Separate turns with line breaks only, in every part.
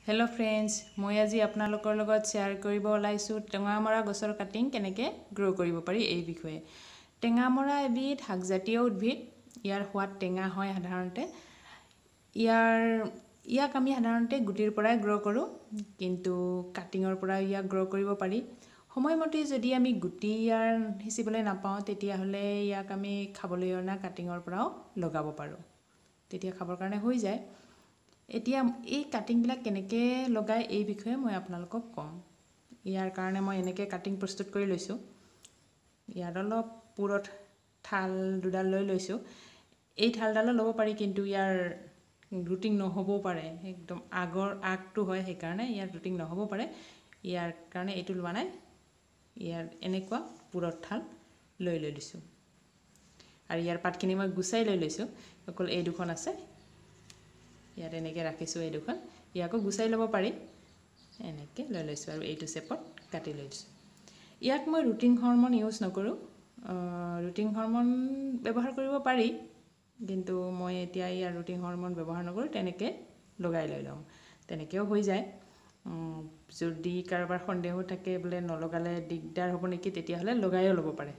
Hello' friends, মই আজি আপোনালোকৰ লগত শ্বেয়াৰ কৰিব ওলাইছোঁ টেঙামৰা গছৰ কাটিং কেনেকৈ গ্ৰ' কৰিব পাৰি এই বিষয়ে। টেঙামৰা এবিধ শাকজাতীয় উদ্ভিদ। ইয়াৰ সোৱাদ টেঙা হয় সাধাৰণতে। ইয়াক আমি সাধাৰণতে গুটিৰ পৰাই গ্ৰ' কৰোঁ, কিন্তু কাটিঙৰ পৰা ইয়াক গ্ৰ' কৰিব পাৰি। সময়মতে যদি আমি গুটি ইয়াৰ সিঁচিবলৈ নাপাওঁ, তেতিয়াহ'লে ইয়াক আমি খাবলৈ অনা কাটিঙৰ পৰাও লগাব পাৰোঁ, তেতিয়া খাবৰ কাৰণে হৈ যায়। এতিয়া এই কাটিংবিলাক কেনেকৈ লগায় এই বিষয়ে মই আপোনালোকক ক'ম। ইয়াৰ কাৰণে মই এনেকৈ কাটিং প্ৰস্তুত কৰি লৈছোঁ। ইয়াত অলপ পুৰঠ ঠাল দুডাল লৈ লৈছোঁ। এই ঠালডালো ল'ব পাৰি, কিন্তু ইয়াৰ ৰুটিং নহ'বও পাৰে, একদম আগৰ আগটো হয়, সেইকাৰণে ইয়াৰ ৰুটিং নহ'ব পাৰে। ইয়াৰ কাৰণে এইটো লোৱা নাই। ইয়াৰ এনেকুৱা পুৰঠ ঠাল লৈ লৈ লৈছোঁ আৰু ইয়াৰ পাতখিনি মই গুচাই লৈ লৈছোঁ। অকল এই দুখন আছে, ইয়াত এনেকৈ ৰাখিছোঁ এই দুখন। ইয়াকো গুচাই ল'ব পাৰি, এনেকৈ লৈ লৈছোঁ আৰু এইটো চেপত কাটি লৈছোঁ। ইয়াক মই ৰুটিং হৰমন ইউজ নকৰোঁ। ৰুটিং হৰমন ব্যৱহাৰ কৰিব পাৰি, কিন্তু মই এতিয়া ইয়াৰ ৰুটিং হৰমন ব্যৱহাৰ নকৰোঁ, তেনেকৈ লগাই লৈ ল'ম, তেনেকৈও হৈ যায়। যদি কাৰোবাৰ সন্দেহো থাকে বোলে নলগালে দিগদাৰ হ'ব নেকি, তেতিয়াহ'লে লগাইও ল'ব পাৰে,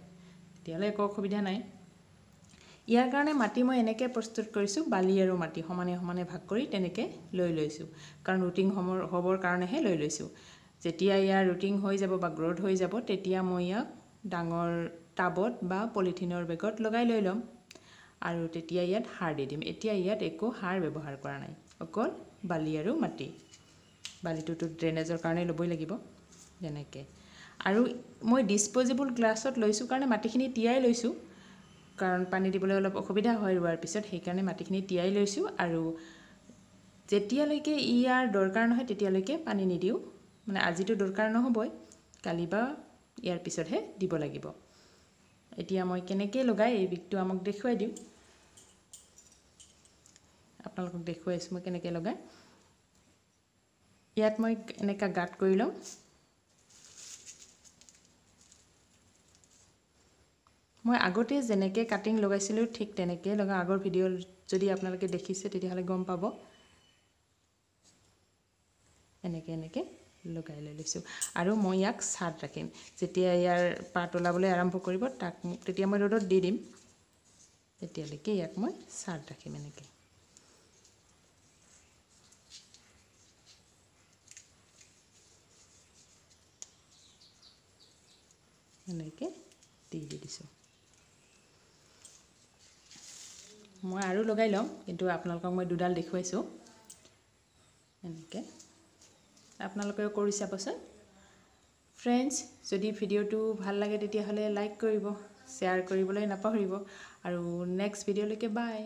তেতিয়াহ'লে একো অসুবিধা নাই। ইয়াৰ কাৰণে মাটি মই এনেকৈ প্ৰস্তুত কৰিছোঁ, বালি আৰু মাটি সমানে সমানে ভাগ কৰি তেনেকৈ লৈ লৈছোঁ, কাৰণ ৰুটিং হ'বৰ কাৰণেহে লৈ লৈছোঁ। যেতিয়া ইয়াৰ ৰুটিং হৈ যাব বা গ্ৰ'থ হৈ যাব, তেতিয়া মই ইয়াক ডাঙৰ টাবত বা পলিথিনৰ বেগত লগাই লৈ ল'ম আৰু তেতিয়া ইয়াত সাৰ দি দিম। এতিয়া ইয়াত একো সাৰ ব্যৱহাৰ কৰা নাই, অকল বালি আৰু মাটি। বালিটোতো ড্ৰেইনেজৰ কাৰণে ল'বই লাগিব তেনেকৈ। আৰু মই ডিছপ'জেবল গ্লাছত লৈছোঁ কাৰণে মাটিখিনি তিয়াই লৈছোঁ, কাৰণ পানী দিবলৈ অলপ অসুবিধা হয় ৰোৱাৰ পিছত, সেইকাৰণে মাটিখিনি তিয়াই লৈছোঁ। আৰু যেতিয়ালৈকে ইয়াৰ দৰকাৰ নহয় তেতিয়ালৈকে পানী নিদিওঁ, মানে আজিতো দৰকাৰ নহ'বই, কালি বা ইয়াৰ পিছতহে দিব লাগিব। এতিয়া মই কেনেকৈ লগাই এই বিধটো আমাক দেখুৱাই দিম, আপোনালোকক দেখুৱাইছোঁ মই কেনেকৈ লগাই। ইয়াত মই এনেকুৱা গাঁত কৰি ল'ম। মই আগতে যেনেকৈ কাটিং লগাইছিলোঁ ঠিক তেনেকৈ লগাওঁ। আগৰ ভিডিঅ' যদি আপোনালোকে দেখিছে তেতিয়াহ'লে গম পাব। এনেকৈ এনেকৈ লগাই লৈ লৈছোঁ আৰু মই ইয়াক ছাঁত ৰাখিম। যেতিয়া ইয়াৰ পাত ওলাবলৈ আৰম্ভ কৰিব তাক তেতিয়া মই ৰ'দত দি দিম, তেতিয়ালৈকে ইয়াক মই ছাঁত ৰাখিম এনেকৈ। এনেকৈ দি দি দিছোঁ। মই আৰু লগাই ল'ম, কিন্তু আপোনালোকক মই দুডাল দেখুৱাইছোঁ। এনেকৈ আপোনালোকেও কৰি চাবচোন। ফ্ৰেণ্ডছ, যদি ভিডিঅ'টো ভাল লাগে তেতিয়াহ'লে লাইক কৰিব, শ্বেয়াৰ কৰিবলৈ নাপাহৰিব আৰু নেক্সট ভিডিঅ'লৈকে বাই।